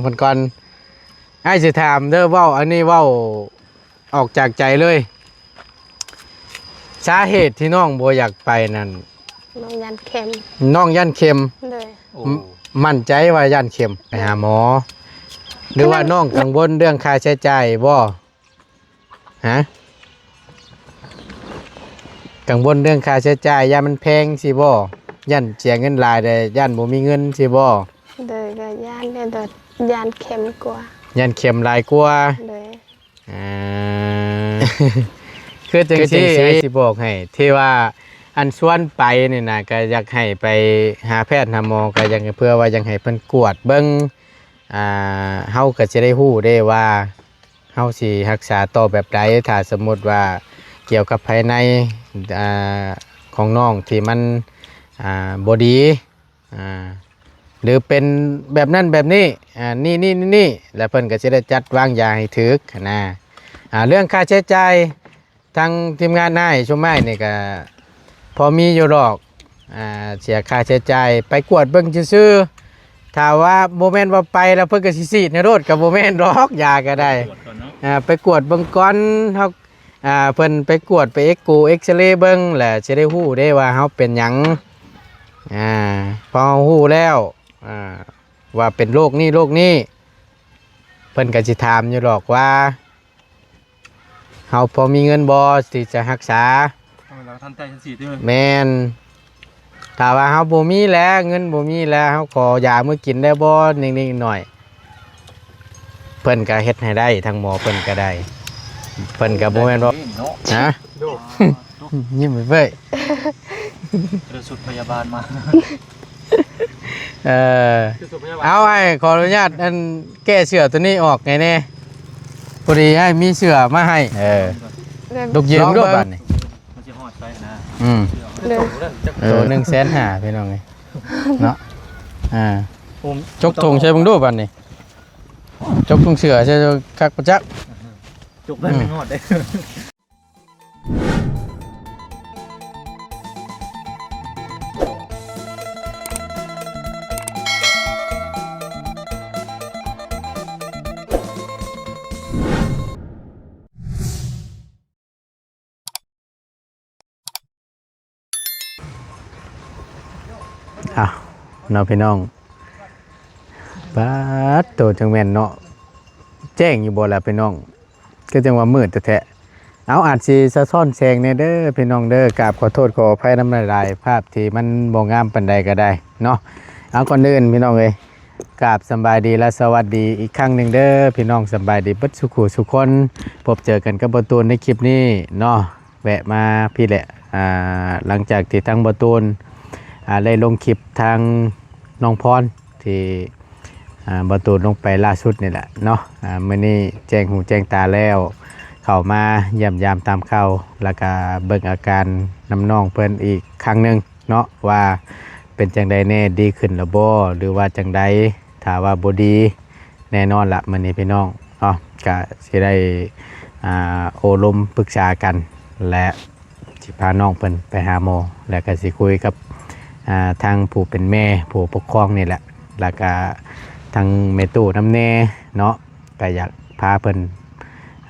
ເພິ່ນກ່ອນ. ອ້າຍຊິຖາມເດີ ເວົ້າ ອັນນີ້ເວົ້າອອກຈາກໃຈເລີຍ. ສາເຫດທີ່ນ້ອງບໍ່ຢາກໄປນັ້ນ ນ້ອງຢ້ານເຂັມ. ນ້ອງຢ້ານເຂັມ. ໂດຍ. ໂອ້ ໝ- ໝັ້ນໃຈວ່າຢ້ານເຂັມ ໄປຫາໝໍ ຫຼືວ່ານ້ອງກັງວົນເລື່ອງຄ່າໃຊ້ຈ່າຍບໍ່? ຮະ? ກັງວົນເລື່ອງຄ່າໃຊ້ຈ່າຍ ຢ້ານມັນແພງຊີ້ບໍ່? ຢ້ານເສຍເງິນຫຼາຍ ແລະ ຢ້ານບໍ່ມີເງິນຊີ້ບໍ່? ໂດຍ ກໍຢ້ານແດ່ ແຕ່ຢ້ານເຂັມກວ່າ. ຢ້ານເຂັມຫຼາຍກວ່າ. ໂດຍ. ອ່າ ຄືຈັ່ງຊີ້ ຄືຈັ່ງຊີ້ ອ້າຍຊິບອກໃຫ້ ທີ່ວ່າອັນຊວນໄປນີ້ນະ ກໍຢາກໃຫ້ໄປຫາແພດຫາໝໍ ກໍຢາກ ເພື່ອວ່າຢາກໃຫ້ເພິ່ນກວດເບິ່ງ ອ່າ ເຮົາກໍຊິໄດ້ຮູ້ເດ້ວ່າ ເຮົາຊິຮັກສາຕໍ່ແບບໃດ ຖ້າສົມມຸດວ່າກ່ຽວກັບພາຍໃນ ອ່າ ຂອງນ້ອງທີ່ມັນ ອ່າ ບໍ່ດີ ອ່າ ຫຼືເປັນແບບນັ້ນແບບນີ້ ອ່າ ນີ້ໆໆ ແລ້ວເພິ່ນກໍຊິໄດ້ຈັດວາງຢາໃຫ້ຖືກຫັ້ນນະ. ອ່າ ເລື່ອງຄ່າໃຊ້ຈ່າຍ ທາງທີມງານອ້າຍ ຊຸມອ້າຍນີ້ກໍພໍມີຢູ່ດອກ ອ່າ ເສຍຄ່າໃຊ້ຈ່າຍ ໄປກວດເບິ່ງຊື່ໆ. ຖ້າວ່າບໍ່ແມ່ນວ່າໄປແລ້ວເພິ່ນກໍຊິສີດໃຫ້ໂລດ ກໍບໍ່ແມ່ນດອກ ຢາກໍໄດ້ ໄປກວດກ່ອນເນາະ. ອ່າ ໄປກວດເບິ່ງກ່ອນ ເຮົາ ອ່າ ເພິ່ນໄປກວດ ໄປເອັກໂກ ເອັກສະເລເບິ່ງ ແລ້ວຊິໄດ້ຮູ້ເດ້ວ່າເຮົາເປັນຫຍັງ. ອ່າ ພໍເຮົາຮູ້ແລ້ວ ອ່າ ວ່າເປັນໂລກນີ້ໂລກນີ້ ເພິ່ນກໍຊິຖາມຢູ່ດອກວ່າ ເຮົາພໍມີເງິນບໍ່ທີ່ຈະຮັກສາ? ເອົາແລ້ວ ທັນໃຈທັນສີດເດີ. ແມ່ນ. ຖ້າວ່າເຮົາບໍ່ມີແລ້ວ ເງິນບໍ່ມີແລ້ວ ເຮົາຂໍຢາມື້ກິນໄດ້ບໍ່? ນິດໆໜ້ອຍໆ ເພິ່ນກໍເຮັດໃຫ້ໄດ້ ທາງໝໍເພິ່ນກໍໄດ້. ເພິ່ນກໍບໍ່ແມ່ນວ່າ ເນາະ ຮະ? ໂດ. ຍິ້ມເວີຍໆ ເດີ ຊຸດພະຍາບານມາ. ເອີ ເອົາ ອ້າຍຂໍອະນຸຍາດ ອັນ ແກ້ເສື້ອໂຕນີ້ອອກໃຫ້ແດ່ ພໍດີອ້າຍມີເສື້ອມາໃຫ້. ເອີ ແມ່ນ ລູກຢືມດູບາດນີ້ ມັນຊິຮອດໃສນະ. ອືມ ເດີ ໂຕໜຶ່ງແສນຫ້າ ພີ່ນ້ອງເອີຍ ເນາະ. ອ່າ ຈົກຖົງໃສ່ເບິ່ງດູບາດນີ້ ຈົກຖົງເສື້ອໃສ່ຄັກປະຈັກ ຈົກໄປ ອືມ ມັນຮອດເດ້. ອ້າວ ເນາະພີ່ນ້ອງ ປາດໂຕ ຈັ່ງແມ່ນເນາະ ແຈ້ງຢູ່ບໍ່ລະພີ່ນ້ອງ? ຄືຈັ່ງວ່າມືດແທ້ໆ. ເອົາ ອາດຊິສະທ້ອນແສງແດ່ເດີພີ່ນ້ອງເດີ ກາບຂໍໂທດຂໍອະໄພນຳຫຼາຍໆ ພາບທີ່ມັນບໍ່ງາມປານໃດກໍໄດ້ເນາະ. ເອົາ ກ່ອນອື່ນພີ່ນ້ອງເອີຍ ກາບສຳບາຍດີ ແລະ ສະຫວັດດີອີກຄັ້ງໜຶ່ງເດີພີ່ນ້ອງ. ສຳບາຍດີເບິດສູ່ຄູ່ສູ່ຄົນ ພົບເຈີກັນກັບບ່າວຕູນໃນຄລິບນີ້ເນາະ. ແວະມາພີ້ແຫຼະ ອ່າ ຫຼັງຈາກທີ່ທາງບ່າວຕູນ ອ່າ ໄດ້ລົງຄລິບທາງນ້ອງພອນ ທີ່ ອ່າ ບ່າວຕູນລົງໄປລ່າສຸດນີ້ແຫຼະເນາະ. ອ່າ ມື້ນີ້ແຈ້ງຫູແຈ້ງຕາແລ້ວ ເຂົ້າມາຢ້ຽມຢາມຕາມຂ່າວ ແລ້ວກະເບິ່ງອາການນຳນ້ອງເພິ່ນອີກຄັ້ງໜຶ່ງເນາະ ວ່າເປັນຈັ່ງໃດແດ່ ດີຂຶ້ນແລ້ວບໍ່ ຫຼືວ່າຈັ່ງໃດ. ຖ້າວ່າບໍ່ດີແນ່ນອນລະ ມື້ນີ້ພີ່ນ້ອງເນາະ ກະຊິໄດ້ ອ່າ ໂອ້ລົມປຶກສາກັນ ແລະ ຊິພານ້ອງເພິ່ນໄປຫາໝໍ ແລ້ວກໍຊິຄຸຍກັບ ອ່າ ທາງຜູ້ເປັນແມ່ ຜູ້ປົກຄອງນີ້ແຫຼະ ແລ້ວກໍທາງແມ່ຕູ້ນຳແດ່ເນາະ. ກໍຢາກພາເພິ່ນ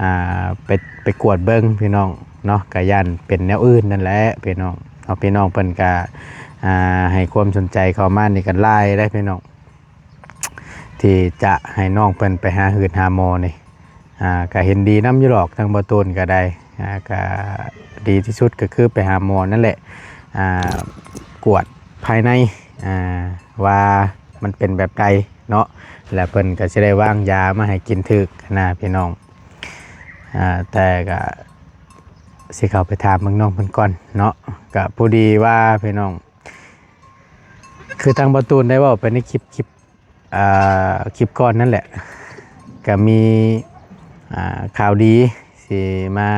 ອ່າ ໄປ ໄປກວດເບິ່ງພີ່ນ້ອງເນາະ ກໍຢ້ານເປັນແນວອື່ນນັ້ນແຫຼະພີ່ນ້ອງເນາະ. ພີ່ນ້ອງເພິ່ນກໍ ອ່າ ໃຫ້ຄວາມສົນໃຈເຂົ້າມານີ້ກໍຫຼາຍເດ້ພີ່ນ້ອງ ທີ່ຈະໃຫ້ນ້ອງເພິ່ນໄປຫາຮືດຫາໝໍນີ້ ອ່າ ກະເຫັນດີນຳຢູ່ດອກ ທາງບ່າວຕູນກະໄດ້ ອ່າ ກະດີທີ່ສຸດກະຄືໄປຫາໝໍນັ້ນແຫຼະ ອ່າ ກວດພາຍໃນ ອ່າ ວ່າມັນເປັນແບບໃດເນາະ ແລ້ວເພິ່ນກະຊິໄດ້ວາງຢາມາໃຫ້ກິນຖືກນະພີ່ນ້ອງ. ອ່າ ແຕ່ກະຊິເຂົ້າໄປຖາມເບິ່ງນ້ອງເພິ່ນກ່ອນເນາະ. ກະພໍດີວ່າພີ່ນ້ອງ ຄືທາງບ່າວຕູນໄດ້ເວົ້າໄປໃນຄລິບ ຄລິບ ອ່າ ຄລິບກ່ອນນັ້ນແຫຼະ ກໍມີ ອ່າ ຂ່າວດີຊິມາ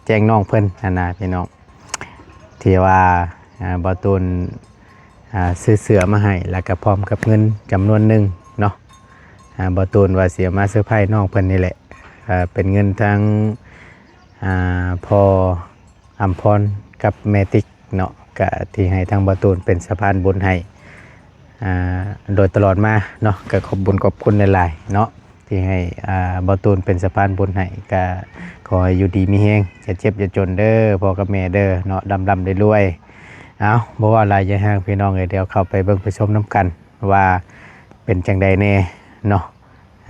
ແຈ້ງນ້ອງເພິ່ນຫັ້ນນະພີ່ນ້ອງ ທີ່ວ່າ ອ່າ ບ່າວຕູນ ອ່າ ຊື້ເສື້ອມາໃຫ້ ແລ້ວກໍພ້ອມກັບເງິນຈຳນວນໜຶ່ງເນາະ. ອ່າ ບ່າວຕູນວ່າຊິເອົາມາເຊີໄພນ້ອງເພິ່ນນີ້ແຫຼະ ເປັນເງິນທັງ ອ່າ ພໍ່ອຳພອນກັບແມ່ຕິກເນາະ ກະທີ່ໃຫ້ທາງບ່າວຕູນເປັນສະພານບຸນໃຫ້ ອ່າ ໂດຍຕະຫຼອດມາເນາະ ກໍຂອບບຸນຂອບຄຸນຫຼາຍໆເນາະ ທີ່ໃຫ້ ອ່າ ບ່າວຕູນເປັນສະພານບຸນໃຫ້ ກໍຂໍໃຫ້ຢູ່ດີມີແຮງ ຢ່າເຈັບຢ່າຈົນເດີ ພໍ່ກັບແມ່ເດີເນາະ ລ່ຳໆລວຍໆ. ເອົາ ບໍ່ເວົ້າຫຼາຍຢາກໃຫ້ພີ່ນ້ອງເອີຍ ດຽວເຂົ້າໄປເບິ່ງໄປຊົມນຳກັນວ່າເປັນຈັ່ງໃດແດ່ເນາະ.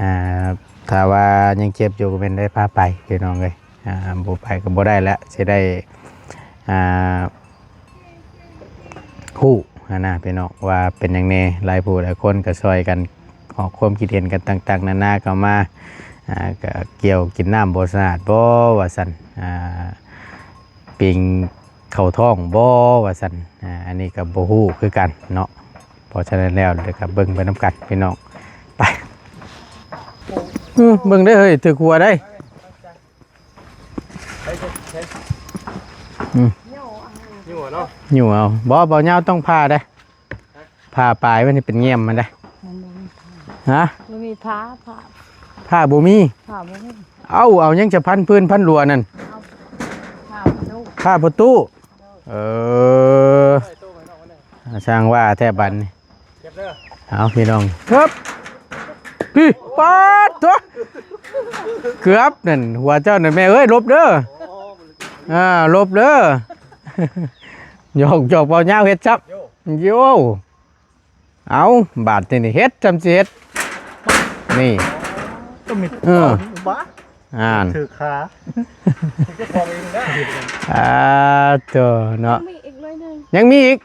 ອ່າ ຖ້າວ່າຍັງເຈັບຢູ່ກໍແມ່ນໄດ້ພາໄປພີ່ນ້ອງເອີຍ ອ່າ ບໍ່ໄປກໍບໍ່ໄດ້ແລ້ວ ຊິໄດ້ ອ່າ ຮູ້ຫັ້ນນະພີ່ນ້ອງ ວ່າເປັນຫຍັງແດ່. ຫຼາຍຜູ້ຫຼາຍຄົນກໍຊ່ອຍກັນອອກຄວາມຄິດເຫັນກັນຕ່າງໆນານາເຂົ້າມາ ອ່າ ກໍກ່ຽວກິນນ້ຳບໍ່ສະອາດບໍ່ວ່າຊັ້ນ ອ່າ ປິງເຂົ້າທ້ອງບໍ່ວ່າຊັ້ນ ອ່າ ອັນນີ້ກໍບໍ່ຮູ້ຄືກັນເນາະ. ເພາະສະນັ້ນແລ້ວ ດຽວກໍເບິ່ງໄປນຳກັນພີ່ນ້ອງ ໄປ. ອື ເບິ່ງເດ້ເຮີ້ຍ ຖືກຫົວໄດ໋. ອື ຢູ່ເນາະ ຢູ່ເອົາ. ບໍ່ ບໍ່ຍາວຕ້ອງຜ່າໄດ໋ ຜ່າປາຍມັນໃຫ້ເປັນແງ່ມມັນໄດ໋. ຮະ ບໍ່ມີຜ້າ ຜ້າ ຜ້າບໍ່ມີ ຜ້າບໍ່ມີ. ເອົາ ເອົາຫຍັງຈະພັນພື້ນພັນລົວນັ້ນ? ເອົາຜ້າປະຕູ ຜ້າປະຕູ. ເອີ ຊ່າງວ່າແທ້ບັດນີ້. ເອົາພີ່ນ້ອງ ຮຶບ ພີ້ ປາດໂທ້ ເກືອບນັ້ນ ຫົວເຈົ້ານັ້ນແມ່ເອີຍ ຫຼົບເດີ ອ່າ ຫຼົບເດີ. ຫຍອກ ຫຍອກ ເວົ້າຍາວເຮັດຊ້ຳ ໂຢ ເອົາ ບາດນີ້ເຮັດຊ້ຳຊິເຮັດ ນີ້ ກໍມີ ເອີ ບາດ ອ່ານ ຖືກຂາ ຖືກຂອງເອງນະ. ອ່າ ໂທ້ເນາະ ຍັງມີອີກໜ່ວຍໜຶ່ງ ຍັງມີອີກ.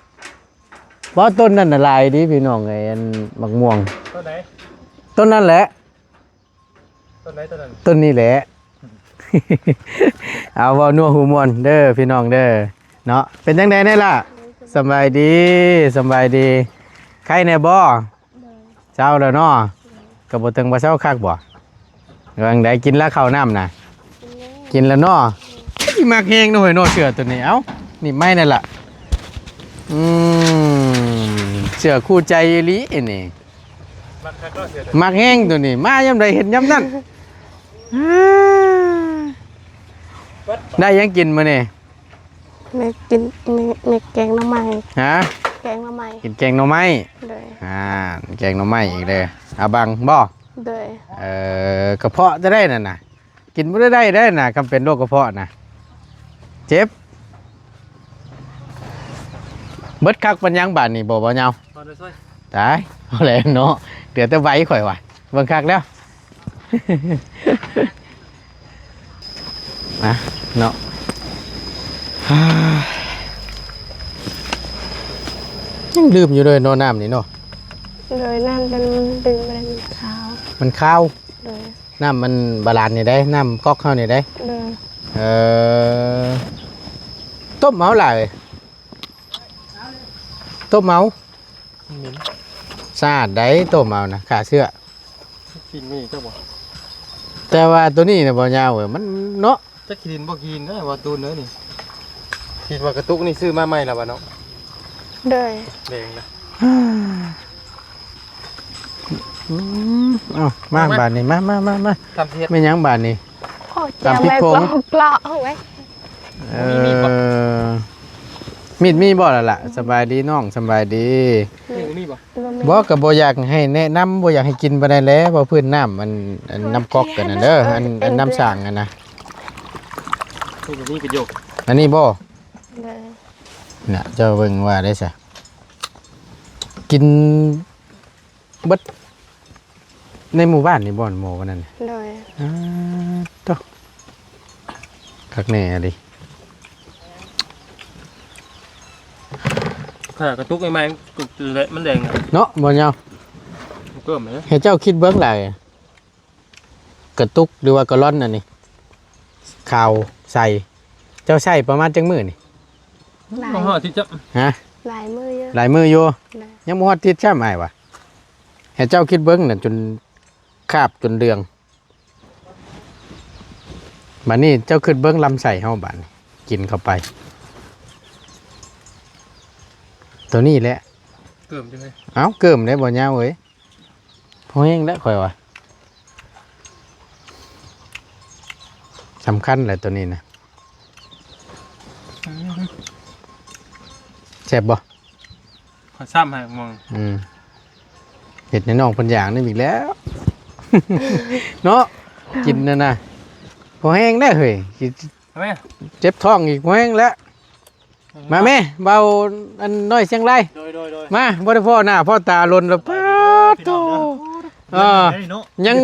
ບໍ່ ຕົ້ນນັ້ນນະຫຼາຍເດ້ພີ່ນ້ອງເອີຍ ອັນໝາກມ່ວງ. ຕົ້ນໃດ? ຕົ້ນນັ້ນແຫຼະ. ຕົ້ນໃດຕົ້ນນັ້ນ? ຕົ້ນນີ້ແຫຼະ. ເອົາ ເວົ້ານົວຫູມ່ວນເດີພີ່ນ້ອງເດີເນາະ. ເປັນຈັ່ງໃດແດ່ລະ? ສະບາຍດີ ສະບາຍດີ. ໄຄແດ່ບໍ່? ເຊົາແລ້ວເນາະ ກໍບໍ່ເຖິງວ່າເຊົາຄັກບໍ່? ວ່າຈັ່ງໃດ ກິນລະເຂົ້ານ້ຳນະ? ກິນແລ້ວເນາະ. ມັກແຮງເນາະ ເຮີ້ຍເນາະ ເສື້ອໂຕນີ້. ເອົ້າ ໜີບໄມ້ນັ້ນລະ. ອືມ ເສື້ອຄູ່ໃຈອີ່ຫຼີນີ້ ມັກຄັກເນາະ ເສື້ອໂຕນີ້ ມັກແຮງໂຕນີ້ ມາຍາມໃດເຫັນຍາມນັ້ນ. ໄດ້ຫຍັງກິນມື້ນີ້? ແມ່ກິນ ແມ່ ແມ່ແກງໜໍ່ໄມ້. ຮະ? ແກງໜໍ່ໄມ້. ກິນແກງໜໍ່ໄມ້. ໂດຍ. ອ່າ ແກງໜໍ່ໄມ້ອີກເດີ. ອາບັງບໍ? ໂດຍ. ເອີ ກະເພາະຈະໄດ້ນັ້ນນະ ກິນບໍ່ໄດ້ໄດ້ນະ ຄັນເປັນໂລກກະເພາະນະ ເຈັບ. ເບິດຄັກປານຫຍັງບາດນີ້ ບໍ່ ບໍ່ເຍົາ? ຕາຍ ເອົາແຫຼະເນາະ ເຫຼືອແຕ່ໄວຂ້ອຍວ່າ ເບິ່ງຄັກແລ້ວ. ນະເນາະ ຍັງດື່ມຢູ່ເລີຍເນາະ ນ້ຳນີ້ເນາະ. ໂດຍ ນ້ຳຕົວນີ້ມັນດື່ມບໍ່ໄດ້ ມັນຄາວ ມັນຄາວ. ໂດຍ ນ້ຳມັນບາລານນີ້ໄດ໋ ນ້ຳກັອກເຮົານີ້ໄດ໋. ໂດຍ ເອີ ຕົ້ມເອົາຫຼາຍ ຕົ້ມເອົາ. ມັນເໝັນ ສະອາດໃດ ຕົ້ມເອົານະ ຂ້າເຊື້ອ. ກິນມື້ນີ້ຈັກບໍ່? ແຕ່ວ່າໂຕນີ້ນະບໍ່ຍາວເອີຍ ມັນເນາະ ຈັກຂີ້ດິນບໍ່ຂີ້ດິນເດີ ວ່າຕູນເດີນີ້. ຄິດວ່າກະຕຸກນີ້ຊື້ມາໃໝ່ແລ້ວວ່າເນາະ. ໂດຍ ແດງນະ. ອືມ ເອົາ ມາ ມາ ບາດນີ້ ມາ ມາ ມາ ມາ ຕຳເຜັດ ແມ່ນຫຍັງບາດນີ້? ໂອ້ ຕຳພິກຜົງ ເຈົ້າແມ່ເກາະ ເກາະເອົາໄວ້. ເອີ ມີມີດບໍ່? ມີດມີບໍ່ລະລະ? ສະບາຍດີນ້ອງ ສະບາຍດີ. ມີດບໍ່? ບໍ່ ກໍບໍ່ຢາກໃຫ້ແນະນຳ ບໍ່ຢາກໃຫ້ກິນປານໃດແຫຼະ ເວົ້າພື້ນນ້ຳ ອັນ ອັນນ້ຳກັອກກັນນັ້ນເດີ ອັນ ອັນນ້ຳສ້າງຫັ້ນນະ. ນີ້ບໍ່ມີປະໂຫຍດ ອັນນີ້ບໍ່? ໂດຍ ນະ ເຈົ້າເບິ່ງວ່າໄດ້ຊະ ກິນ ເບິດໃນໝູ່ບ້ານນີ້ບໍ່ ໝໍວັນນັ້ນ? ໂດຍ. ອາ ໂທ້ ຄັກແນ່ອີ່ຫຼີ. ຂະໜາດກະຕຸກໃໝ່ໆ ມັນແດງເນາະ ບໍ່ຍາວ ເກີມເລີຍ. ໃຫ້ເຈົ້າຄິດເບິ່ງຫຼາຍ ກະຕຸກ ຫຼືວ່າກາລອນອັນນີ້ ຂາວໃສ ເຈົ້າໃຊ້ປະມານຈັກມື້ນີ້? ຫຼາຍ ບໍ່ຮອດທິດຈ້ຳ. ຮະ? ຫຼາຍມື້ຢູ່ ຫຼາຍມື້ຢູ່. ໂດຍ ຍັງບໍ່ຮອດທິດຊ້ຳ ອ້າຍວ່າ. ໃຫ້ເຈົ້າຄິດເບິ່ງນະ ຈົນຄາບຈົນເຫຼືອງ. ບາດນີ້ເຈົ້າຄິດເບິ່ງລຳໄສ້ເຮົາ ບາດນີ້ກິນເຂົ້າໄປ ໂຕນີ້ແຫຼະ ເກີມຈັ່ງໃດ. ເອົ້າ ເກີມໄດ້ບໍ່ຍາວເອີຍ. ພໍແຮງແລ້ວຂ້ອຍວ່າ ສຳຄັນແຫຼະໂຕນີ້ນະ. ອືມ ແຊບບໍ່? ຂ້ອຍຊ້ຳໃຫ້ໝ່ອງ. ອືມ ເຮັດໃຫ້ນ້ອງເພິ່ນຢາກນຳອີກແລ້ວ ເນາະ ກິນນັ້ນນະ ພໍແຮງແລ້ວເຮີ້ຍ ຊິ ເອົາແມ່ ເຈັບທ້ອງອີກ ພໍແຮງແລ້ວ. ມາແມ່ ເບົາອັນນ້ອຍຊຽງລາຍ ໂດຍໆໆ ມາ ບໍ່ໄດ້ພໍ້ໜ້າພໍ້ຕາດົນແລ້ວ ປາດໂທ ເອີ ເນາະ ຍັງ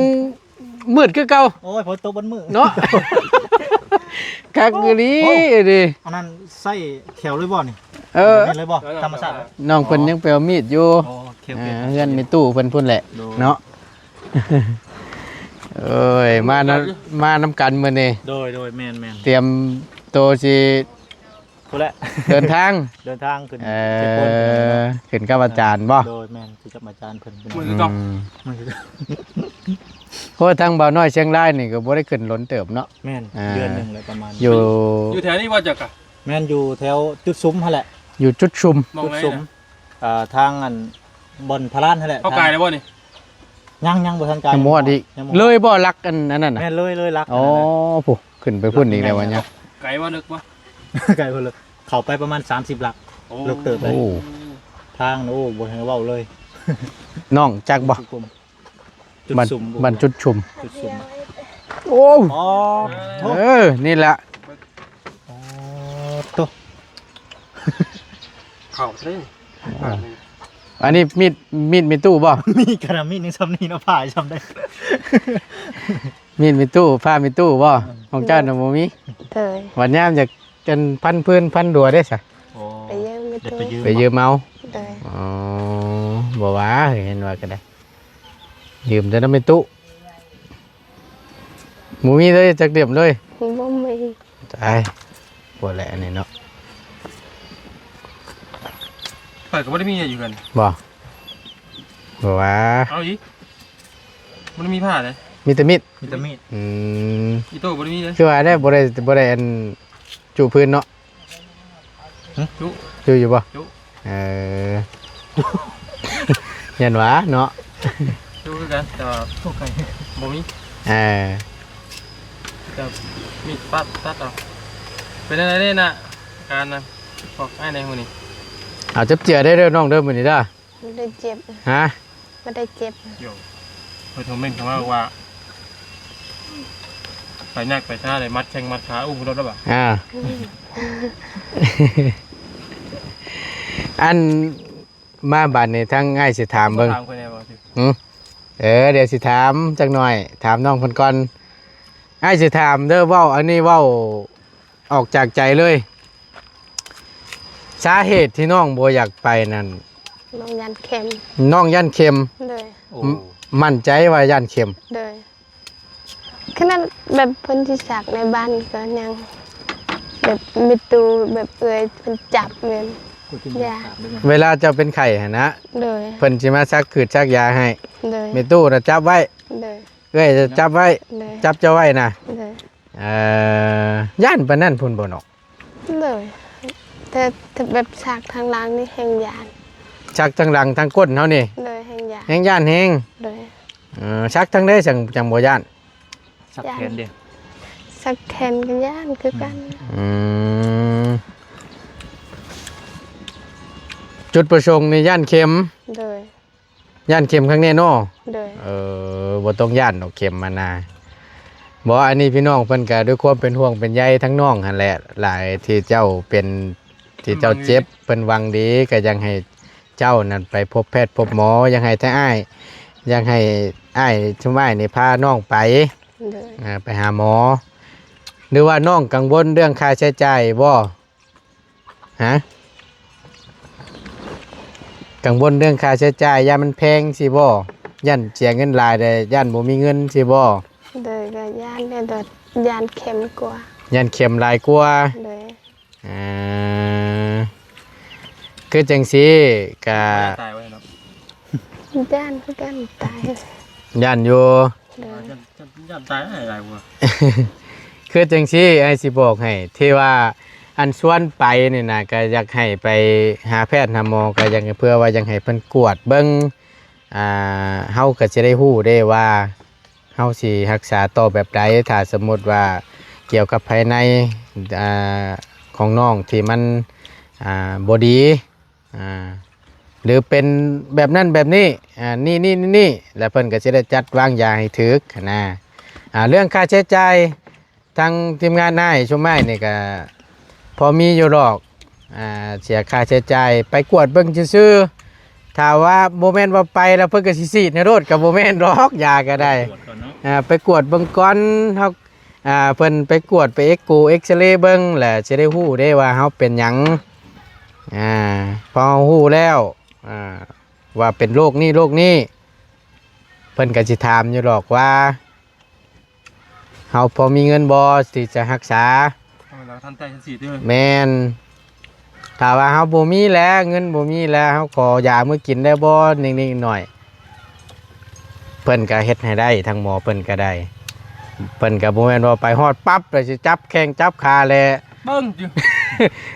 ມືດຄືເກົ່າ ໂອ້ຍ ຝົນຕົກເບິດມື້ເນາະ ຄັກອີ່ຫຼີ ໂອ້ ເດ້ ອັນນັ້ນໃຊ້ແຖວເລີຍບໍ່ນີ້? ເອີ ແມ່ນເລີຍບໍ່? ທຳມະຊາດ ນ້ອງເພິ່ນຍັງໄປເອົາມີດຢູ່ ອໍ ໂອເຄໆ ເອີ ເຮືອນແມ່ຕູ້ເພິ່ນພຸ້ນແຫຼະ ໂດຍ ເນາະ ໂອ້ຍ ມານຳ ມານຳກັນມື້ນີ້ ໂດຍໆ ແມ່ນໆ ຕຽມໂຕຊິ ພຸ້ນແຫຼະ ເດີນທາງ ເດີນທາງຂຶ້ນ ເອີ ເຊໂປນ ຂຶ້ນກັບອາຈານບໍ່? ໂດຍ ແມ່ນ ຂຶ້ນກັບອາຈານເພິ່ນ ມື້ຄືເກົ່າ ອືມ ມື້ຄືເກົ່າ ໂອ້ ທາງເບົານ້ອຍຊຽງລາຍນີ້ກໍບໍ່ໄດ້ຂຶ້ນດົນເຕີບເນາະ ແມ່ນ ອ່າ ເດືອນໜຶ່ງແລ້ວປະມານ ຢູ່ ຢູ່ແຖວນີ້ບໍ່ຈັກກະ? ແມ່ນ ຢູ່ແຖວຈຸດຊຸມຫັ້ນແຫຼະ ຢູ່ຈຸດຊຸມ ຈຸດຊຸມ ອ່າ ທາງອັນບ່ອນພະລານຫັ້ນແຫຼະ ເຂົ້າກາຍແລ້ວບໍ່ນີ້? ຍັງ ຍັງບໍ່ທັນກາຍ ຍັງບໍ່ຮອດອີກ ຍັງບໍ່ຮອດ ເລີຍບໍ່ຫຼັກອັນ ອັນນັ້ນນະ? ແມ່ນ ເລີຍ ເລີຍຫຼັກ ອໍ ອັນນັ້ນນະ ຜູ້ ຂຶ້ນໄປພຸ້ນອີກແລ້ວວ່າຍັງ ໄກບໍ່ເລິກບໍ່? ໄກບໍ່ເລິກ ເຂົ້າໄປປະມານສາມສິບຫຼັກ ໂອ້ ເລິກເຕີບເລີຍ ໂອ້ ທາງ ໂອ້ ບໍ່ໃຫ້ເວົ້າເລີຍ ນ້ອງຈັກບໍ່? ຈຸດຊຸມ ບ້ານຈຸດຊຸມ ຈຸດຊຸມ ໂອ້ ອໍ ເອີ ນີ້ແຫຼະ ອໍ ໂຕ ເຂົ້າເດ້ ອ່າ ອັນນີ້ມີດ ມີດແມ່ຕູ້ບໍ່? ມີກະນະ ມີດຍັງຊ່ຳນີ້ເນາະ ຜ່າຊ່ຳໃດ ມີດແມ່ຕູ້ ພ້າແມ່ຕູ້ບໍ່? ຂອງເຈົ້ານະບໍ່ມີ? ໂດຍ ບັດຍາມຢາກ ອັນພັນພື້ນພັນດັວເດ້ຊະ ໂອ້ ໄປຢືມແມ່ຕູ້ ໄດ້ໄປຢືມ ໄປຢືມເອົາ ໂດຍ ອໍ ບໍ່ວ່າ ເຫັນວ່າກໍໄດ້ ຢືມແຕ່ນຳແມ່ຕູ້ ບໍ່ມີເລີຍຈັກເຫຼັ້ມເລີຍ ບໍ່ມີ ຕາຍ ບໍ່ແຫຼະອັນນີ້ເນາະ ຂ້ອຍກໍບໍ່ໄດ້ມີຫຍັງຢູ່ກັນ ບໍ່ ບໍ່ວ່າ ເອົາອີກ ບໍ່ໄດ້ມີຜ້າເດ້ ມີແຕ່ມີດ ມີແຕ່ມີດ ອືມ ອີໂຕ້ບໍ່ໄດ້ມີເດ້ ຄືວ່າໄດ້ ບໍ່ໄດ້ ບໍ່ໄດ້ອັນ ຈຸພື້ນເນາະ ຫຶ? ຈຸ ຈຸຢູ່ບໍ່? ຈຸ ເອີ ຢ້ານວ່າເນາະ ຈຸຄືກັນ ແຕ່ວ່າບໍ່ມີ ເອີ ແຕ່ມີດປັດຕັດເອົາ ເປັນຈັ່ງໃດເດ້ນະ ອາການນະ ບອກອ້າຍແດ່ມື້ນີ້ ເອົາຈັບເຈື່ອໄດ້ເດີນ້ອງເດີມື້ນີ້ເດີ ບໍ່ໄດ້ເຈັບ ຮະ? ບໍ່ໄດ້ເຈັບ ໂຢ ເພິ່ນຄອມເມັນເຂົ້າມາວ່າ ໄປຍາກໄປຊ້າໄດ້ມັດແຂ້ງມັດຂາ ອຸ້ມລົດແລ້ວບາດ ອ່າ ອັນ ມາບາດນີ້ທາງອ້າຍຊິຖາມເບິ່ງ ຖາມຂ້ອຍແດ່ບໍ່? ຫຶ? ເອີ ດຽວຊິຖາມຈັກໜ້ອຍ ຖາມນ້ອງເພິ່ນກ່ອນ ອ້າຍຊິຖາມເດີ ເວົ້າ ອັນນີ້ເວົ້າ ອອກຈາກໃຈເລີຍ ສາເຫດທີ່ນ້ອງບໍ່ຢາກໄປນັ້ນ ນ້ອງຢ້ານເຂັມ ນ້ອງຢ້ານເຂັມ ໂດຍ ໂອ້ ໝ- ໝັ້ນໃຈວ່າຢ້ານເຂັມ ໂດຍ ຂະໜາດແບບເພິ່ນຊິສັກໃນບ້ານກໍຍັງ ແບບມີຕູ້ແບບເອື້ອຍເພິ່ນຈັບແມ່ນ ຢາ ເວລາເຈົ້າເປັນໄຂ້ຫັ້ນນະ ໂດຍ ເພິ່ນຊິມາສັກຂືດສັກຢາໃຫ້ ໂດຍ ແມ່ຕູ້ນະຈັບໄວ້ ໂດຍ ເອື້ອຍຈະຈັບໄວ້ ໂດຍ ຈັບເຈົ້າໄວ້ນະ ໂດຍ ເອີ ຢ້ານປານນັ້ນພຸ້ນບໍ່ນ້ອງ? ໂດຍ ແຕ່ ແຕ່ແບບສາກທາງຫຼັງນີ້ແຮງຢ້ານ ສາກທາງຫຼັງທາງກົ້ນເຮົານີ້ ໂດຍ ແຮງຢ້ານ ແຮງຢ້ານແຮງ ໂດຍ ເອີ ສາກທາງໃດຈັ່ງ ຈັ່ງບໍ່ຢ້ານ? ສາກແຂນເດ້ ສາກແຂນກໍຢ້ານຄືກັນ ອືມ ຈຸດປະສົງນີ້ຢ້ານເຂັມ ໂດຍ ຢ້ານເຂັມຄັກແນ່ເນາະ ໂດຍ ເອີ ບໍ່ຕ້ອງຢ້ານດອກເຂັມຫັ້ນນະ ບໍ່ ອັນນີ້ພີ່ນ້ອງເພິ່ນກໍດ້ວຍຄວາມເປັນຫ່ວງເປັນໃຍທັງນ້ອງຫັ້ນແຫຼະ ຫຼາຍທີ່ເຈົ້າເປັນ ທີ່ເຈົ້າເຈັບ ເພິ່ນຫວັງດີ ເພິ່ນຫວັງດີ ກໍຢາກໃຫ້ເຈົ້ານັ້ນໄປພົບແພດພົບໝໍ ຢາກໃຫ້ທັງອ້າຍ ຢາກໃຫ້ອ້າຍ ຊຸມອ້າຍນີ້ພານ້ອງໄປ ໂດຍ ອ່າ ໄປຫາໝໍ ຫຼືວ່ານ້ອງກັງວົນເລື່ອງຄ່າໃຊ້ຈ່າຍບໍ່? ຮະ? ກັງວົນເລື່ອງຄ່າໃຊ້ຈ່າຍ ຢ້ານມັນແພງຊີ້ບໍ່? ຢ້ານເສຍເງິນຫຼາຍແລ້ວ ຢ້ານບໍ່ມີເງິນຊີ້ບໍ່? ໂດຍ ກໍຢ້ານແຕ່ວ່າຢ້ານເຂັມກວ່າ ຢ້ານເຂັມຫຼາຍກວ່າ ໂດຍ ອ່າ ຄືຈັ່ງຊີ້ກະ ຕາຍໄວ້ເນາະ ຢ້ານຄືກັນຕາຍ ຢ້ານຢູ່ ໂດຍ ຢ້ານ ຢ້ານ ຢ້ານຕາຍຫຼາຍກວ່າ ຄືຈັ່ງຊີ້ ອ້າຍຊິບອກໃຫ້ ທີ່ວ່າອັນຊວນໄປນີ້ນະ ກະຢາກໃຫ້ໄປຫາແພດຫາໝໍ ກະຢາກໃຫ້ ເພື່ອວ່າຢາກໃຫ້ເພິ່ນກວດເບິ່ງ ອ່າ ເຮົາກະຊິໄດ້ຮູ້ເດ້ວ່າ ເຮົາຊິຮັກສາຕໍ່ແບບໃດ ຖ້າສົມມຸດວ່າກ່ຽວກັບພາຍໃນ ອ່າ ຂອງນ້ອງທີ່ມັນ ອ່າ ບໍ່ດີ ອ່າ ຫຼືເປັນແບບນັ້ນແບບນີ້ ອ່າ ນີ້ໆໆ ແລ້ວເພິ່ນກໍຊິໄດ້ຈັດວາງຢາໃຫ້ຖືກຫັ້ນນະ. ອ່າ ເລື່ອງຄ່າໃຊ້ຈ່າຍ ທາງທີມງານອ້າຍຊຸມອ້າຍນີ້ກໍພໍມີຢູ່ດອກ ອ່າ ເສຍຄ່າໃຊ້ຈ່າຍ ໄປກວດເບິ່ງຊື່ໆ. ຖ້າວ່າບໍ່ແມ່ນວ່າໄປແລ້ວເພິ່ນກໍຊິສີດໃຫ້ໂລດ ກໍບໍ່ແມ່ນດອກ ຢາກໍໄດ້ ກວດກ່ອນເນາະ ອ່າ ໄປກວດເບິ່ງກ່ອນ ເຮົາ ອ່າ ເພິ່ນໄປກວດ ໄປເອັກໂກ ເອັກສະເລເບິ່ງ ແລ້ວຊິໄດ້ຮູ້ເດ້ວ່າເຮົາເປັນຫຍັງ. ອ່າ ພໍເຮົາຮູ້ແລ້ວ ອ່າ ວ່າເປັນໂລກນີ້ໂລກນີ້ ເພິ່ນກໍຊິຖາມຢູ່ດອກວ່າ ເຮົາພໍມີເງິນບໍ່ທີ່ຈະຮັກສາ? ເຮົາກໍທັນໃຈທັນສີດເດີ. ແມ່ນ. ຖ້າວ່າເຮົາບໍ່ມີແລ້ວ ເງິນບໍ່ມີແລ້ວ ເຮົາຂໍຢາມື້ກິນໄດ້ບໍ່? ນິດໆໜ້ອຍໆ ເພິ່ນກໍເຮັດໃຫ້ໄດ້ທາງໝໍເພິ່ນກໍໄດ້. ເພິ່ນກໍບໍ່ແມ່ນວ່າໄປຮອດປັບແລ້ວຊິຈັບແຂ້ງຈັບຂາແລ້ວ ເບິ່ງຢູ່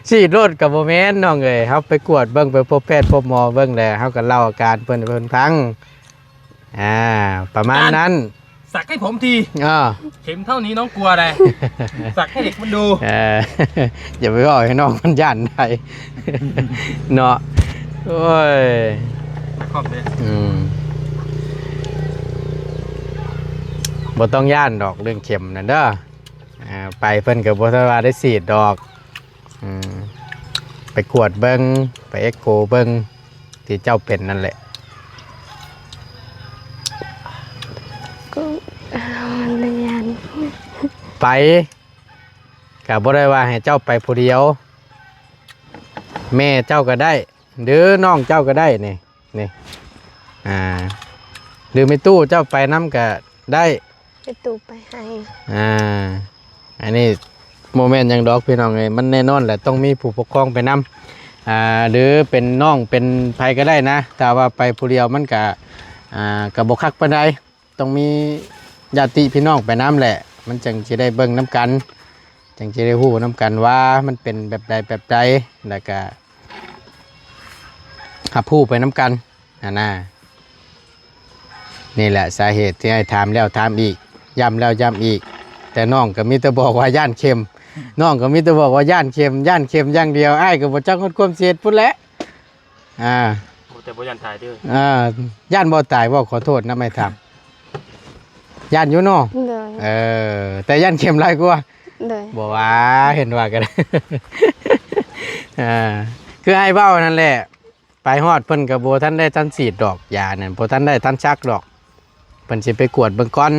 ສີດໂລດກໍບໍ່ແມ່ນນ້ອງເອີຍ. ເຮົາໄປກວດເບິ່ງ ໄປພົບແພດພົບໝໍເບິ່ງແລ້ວ ເຮົາກໍເລົ່າອາການເພິ່ນໃຫ້ເພິ່ນຟັງ. ອ່າ ປະມານນັ້ນ. ສັກໃຫ້ຜົມທີ ເອີ ເຂັມເທົ່ານີ້ນ້ອງກົວໃດ ສັກໃຫ້ເດັກມັນດູ. ເອີ ຢ່າໄປເວົ້າໃຫ້ນ້ອງມັນຢ້ານໄດ໋ເນາະ. ໂອ້ຍ ຂອບເດ້. ອືມ ບໍ່ຕ້ອງຢ້ານດອກເລື່ອງເຂັມນັ້ນເດີ. ອ່າ ໄປເພິ່ນກໍບໍ່ທັນວ່າໄດ້ສີດດອກ. ອືມ ໄປກວດເບິ່ງ ໄປເອັກໂກເບິ່ງ ທີ່ເຈົ້າເປັນນັ້ນແຫຼະ. ກໍ ເອີ ມັນໄດ້ຢ້ານ ໄປ ກໍບໍ່ໄດ້ວ່າໃຫ້ເຈົ້າໄປຜູ້ດຽວ ແມ່ເຈົ້າກໍໄດ້ ຫຼືນ້ອງເຈົ້າກໍໄດ້ນີ້ ນີ້ ອ່າ ຫຼືແມ່ຕູ້ເຈົ້າໄປນຳກໍໄດ້ ໄປຕູ້ໄປໃຫ້. ອ່າ ອັນນີ້ບໍ່ແມ່ນຫຍັງດອກພີ່ນ້ອງເອີຍ ມັນແນ່ນອນແຫຼະ ຕ້ອງມີຜູ້ປົກຄອງໄປນຳ ອ່າ ຫຼືເປັນນ້ອງເປັນໃຜກໍໄດ້ນະ. ຖ້າວ່າໄປຜູ້ດຽວມັນກະ ອ່າ ກະບໍ່ຄັກປານໃດ ຕ້ອງມີຍາດຕິພີ່ນ້ອງໄປນຳແຫຼະ ມັນຈັ່ງຊິໄດ້ເບິ່ງນຳກັນ ຈັ່ງຊິໄດ້ຮູ້ນຳກັນວ່າມັນເປັນແບບໃດແບບໃດ ແລ້ວກະຮັບຮູ້ໄປນຳກັນຫັ້ນນະ. ນີ້ແຫຼະສາເຫດທີ່ອ້າຍຖາມແລ້ວຖາມອີກ ຢ້ຳແລ້ວຢ້ຳອີກ ແຕ່ນ້ອງກໍມີແຕ່ບອກວ່າຢ້ານເຂັມ ນ້ອງກໍມີແຕ່ບອກວ່າຢ້ານເຂັມ ຢ້ານເຂັມຢ່າງດຽວ ອ້າຍກໍບໍ່ຈັກຮອດຄວາມຊິເຮັດພຸ້ນແຫຼະ. ອ່າ ໂອ້ ແຕ່ບໍ່ຢ້ານຕາຍເດີ. ອ່າ ຢ້ານບໍ່ຕາຍບໍ່? ຂໍໂທດນຳອ້າຍຖາມ ຢ້ານຢູ່ເນາະ. ໂດຍ. ເອີ ແຕ່ຢ້ານເຂັມຫຼາຍກວ່າ. ໂດຍ. ບໍ່ວ່າ ເຫັນວ່າກໍໄດ້ ອ່າ ຄືອ້າຍເວົ້ານັ້ນແຫຼະ ໄປຮອດເພິ່ນກໍບໍ່ທັນໄດ້ທັນສີດດອກ ຢານັ້ນບໍ່ທັນໄດ້ທັນສັກດອກ ເພິ່ນຊິໄປກວດເບິ່ງກ່ອນ